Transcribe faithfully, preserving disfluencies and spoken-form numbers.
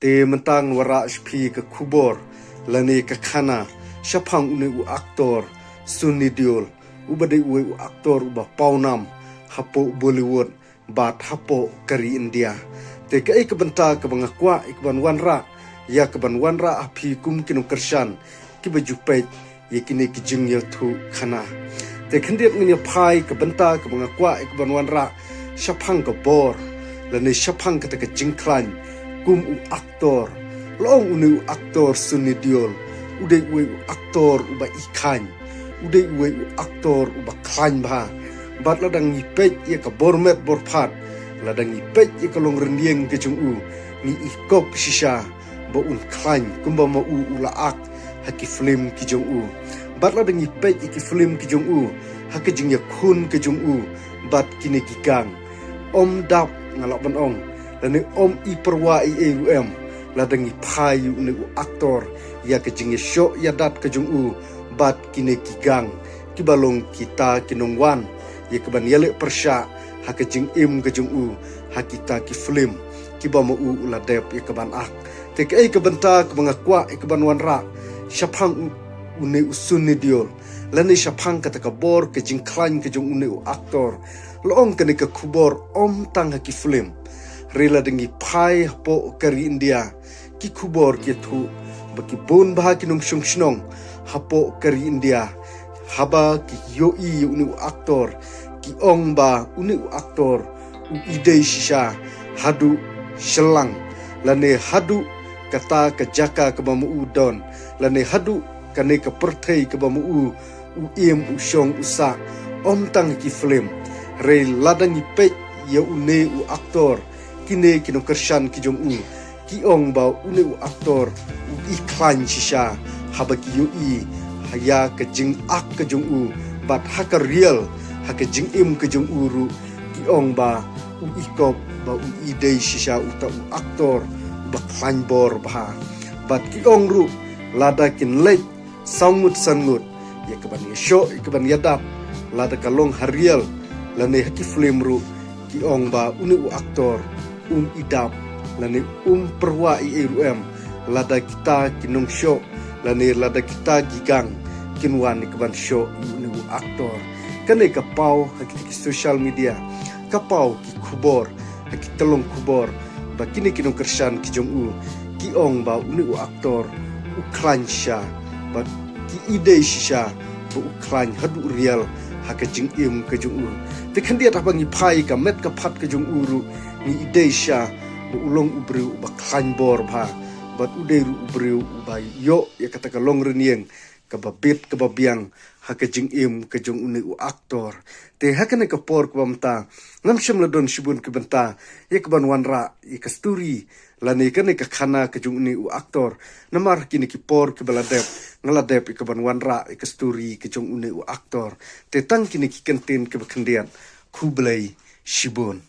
Te mynta ngan wanrah sha phi ka khubor lane ka khana shaphang une u actor Sunny Deol, uba dei uwei u actor uba pawnam hapoh Bollywood bad hapoh ka ri India. Te kaei ka bynta kaba nga kwah ïa kaban wanrah, ïa kaban wanrah ha phi kum ki nongkyrshan kiba ju peit ïa kine ki jingïathuh khana. Te khyndiat ngin ïa phai ka bynta kaba nga kwah ïa kaban wanrah shaphang ka bor lane shaphang kata ka jingkhlaiñ kum u actor. La ong une u actor Sunny Deol u dei uwei u actor uba i khlaiñ, u dei uwei u actor uba khlaiñ bha. Bad lada ngi peit ïa ka bor met bor phad, lada ngi peit ïa ka longrynïeng ka jong u, ngi i kop shisha ba un khlaiñ kumba ma u u la ak ha ki film ki jong u. Bad lada ngi peit ïa ki film ki jong u, ha ka jingïakhun ka jong u bad kine ki gang, ym dap, nga lah ban ong, lane ym i pyrwa ei ei ruh em lada ngi phai ïa une u actor, ïa ka jingïashoh ïadat ka jong u bad kine ki gang, kiba long kita ki nongwan ïa kaban ïaleh pyrshah ha ka jingim ka jong u ha kita ki film kiba ma u u la dep ïa kaban ak. Te kaei ka bynta kaba nga kwah ïa kaban wanrah shaphang u, une u Sunny Deol lane shaphang kata ka bor ka jingkhlaiñ ka jong une u actor. La ong kane ka khubor ym tang ha ki film, hynrei lada ngi phai hapoh ka ri India, ki khubor ki ïathuh ba ki bun bha ki nongshong shnong hapoh ka ri India, haba ki ïohi ïa une u actor, ki ong ba une u actor u i dei shisha haduh shyllang, lane haduh kata ka jaka kaba ma u don, lane haduh kane ka pyrthei kaba ma u u im, u shong, u sah. Ym tang ha ki film, hynrei lada ngi peit ïa une u actor, kine ki nongkyrshan ki jong u ki ong ba une u actor u i khlaiñ shisha, haba ki ïohi ïa ka jingak ka jong u, bad ha ka real, ha ka jingim ka jong u ruh, ki ong ba u i kop ba u i dei shisha uta u actor uba khlaiñ bor bha. Bad ki ong ruh, lada kin leit saw ngut san ngut ïa kaban ïashoh, ïa kaban ïadat, lada ka long ha real lane ha ki film ruh, ki ong ba une u actor um i dap lane um pyrwa ei ei ruh em lada kita ki nongshoh lane lada kita ki gang kin wan ïa kaban shoh ïa une u actor. Kane ka paw ha kita ki social media, ka paw ki khubor ha ki tyllong khubor, ba kine ki nongkyrshan ki jong u ki ong ba une u actor u khlaiñ shisha, bad ki i dei shisha ba u khlaiñ haduh real ha ka jingim ka jong u. Te khyndiat haba ngi phai ka met ka phad ka jong u ruh, ngi i dei shisha ba u long u briew uba khlaiñ bor bha, bad u dei ruh u briew uba ïoh ïa kata ka longrynïeng kaba bit kaba biang ha ka jingim ka jong une u actor. Te ha kane ka por kaba mynta, ngam shym la don shibun ki bynta ïa kaban wanrah ïa ka story lane kane ka khana ka jong une u actor, namar kine ki por kiba la dep, nga la dep ïa kaban wanrah ïa ka story ka jong une u actor. Te tang kine ki kyntien kiba khyndiat, khublei shibun.